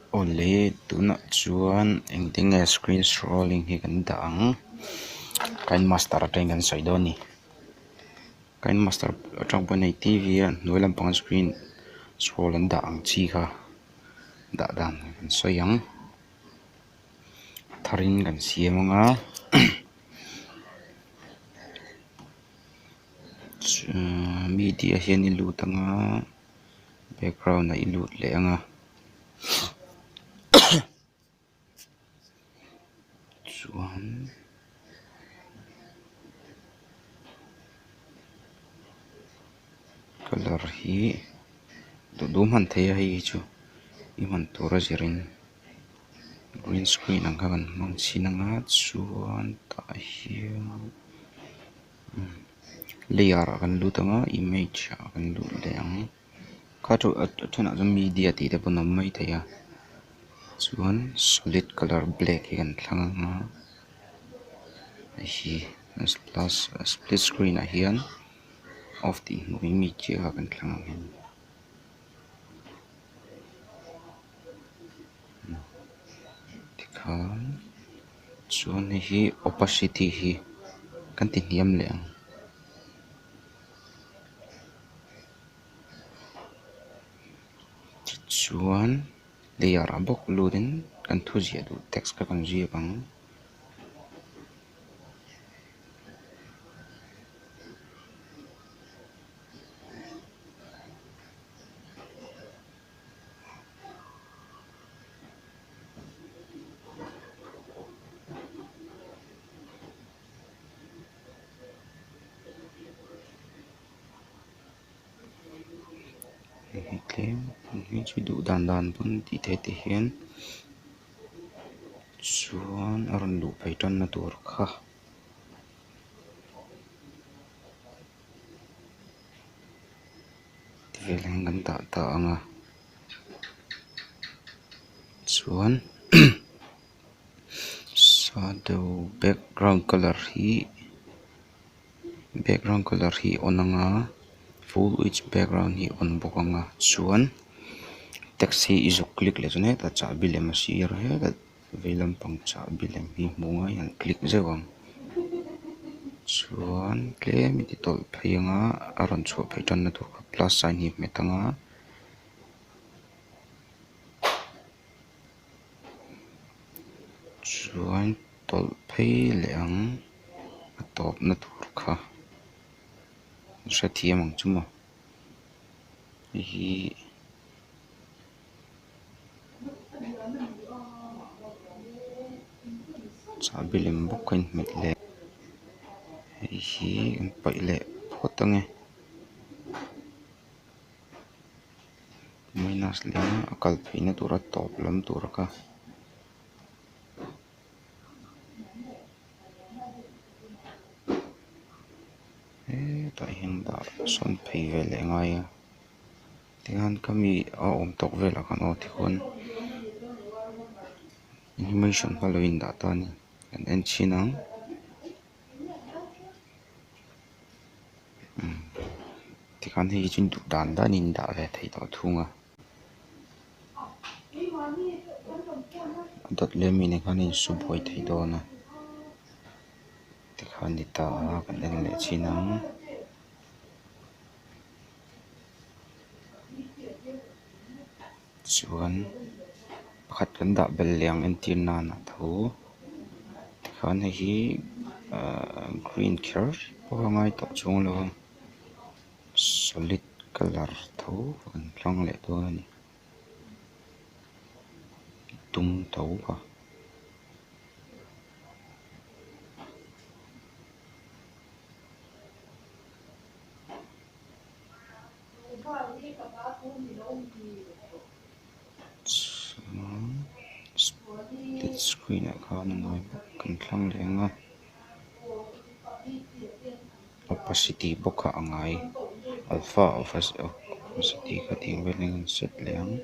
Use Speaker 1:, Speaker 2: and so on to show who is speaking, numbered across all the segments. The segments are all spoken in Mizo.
Speaker 1: Awle tunah chuan engtin nge screen scrolling hi kan dah ang kind master atangin kan sawi dawn a ni kind master atang pawhin hei t v a hnuai lampanga screen scroll an dah ang chi kha dah dan kan sawi ang a tharin kan siam ang a media hian i lut ang a. Background ah i lut leh ang a chuan colour hi duh duh hman theih a hei hi chu i hman tur a zir in green screen ang kha kan hmang chhin ang a chuan tah hian. Layer ah kan lut ang a image ah kan lut leh ang kha chu a thenah chuan media tih te pawn a awm maithei a chuan solid colour black hi kan thlang ang a hei hi plus split screen ah hian off tih hmuh in mi chiah kha kan thlang ang tikhan chuan hei hi opacity hi kan ti hniam leh ang. Tichuan layer ah bawk lut in kan thu ziah duh text kha kan ziak ang. Hei tlem hei chu duh dan dan pawn tih theih te hian chuan a rawn luh phei tanna tur kha. Ti vel hian kan dah ta ang a chuan shadow background colour hi background colour hi on ang a full width background hi on bawk ang a chuan text hi i zuk click leh chuan hetah chahbi lem a sir hetah vei lampang chahbi lem hi hmuh ngai an click zeuh ang chuan tlem i ti tawlh phei ang a a rawn chhuah phei tanna tur kha plus sign hi hmet ang a. Chuan tawlh phei leh ang a tawpna tur kha hrethiam ang chu maw hei hi. Chahbi lem bawk a inhmet leh hei hi an paih leh phawt ange minus leh a kal theihna tura tawp lam tur kha. Hetah hian dah sawn phei ve leh a ngai a. Tihian khami a awm tawk velah khan aw tikhuan animation kha lo indah ta a ni kan en chhin ang umm tikhan hei hi chu duh dan dan in dah ve thei tawh thung a a dawt leh ami nen khan a insu buai thei dawn a tikhan ni ta a kan en leh chhin ang. Chuan pakhat kan dah belh leh ang entir nan a tho tikhan hei hi ahh green kher pawh a ngai tawh chuang lo a solid colour tho kan hmang leh dawn a ni dum tho kha. Split screen ah khan a nawi bawk kan thlang leh ang a opacity bawk kha a ngai alpha opacity kha tih velin an set leh ang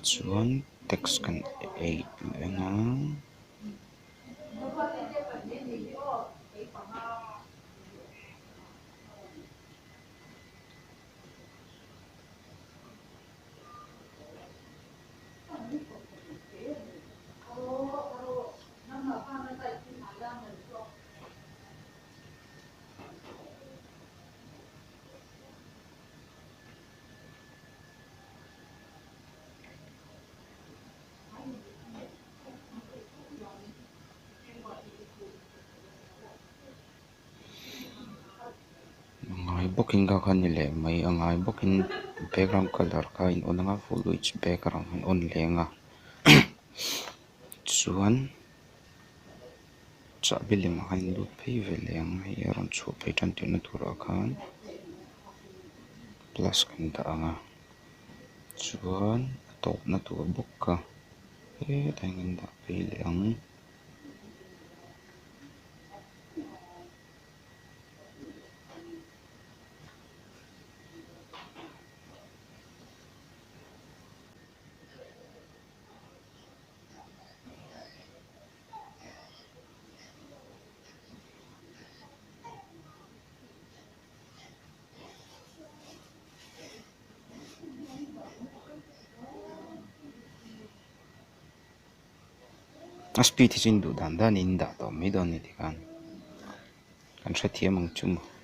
Speaker 1: chuan text kan eight leh ang a. bawkin kha kha ni leh mai a ngai bawkin background colour kha a in on anga full width background an on leh anga chuan chahbi lemah khan in lut phei ve leh ang hei a rawn chhuah phei tan tirhna turah khan plus kan dah ang a chuan a tawpna tur bawk kha hetah hian kan dah phei leh ang. A speed hi chu in duh dan dan in dah tawh mai dawn a ni tikhan kan hrethiam ang chu maw.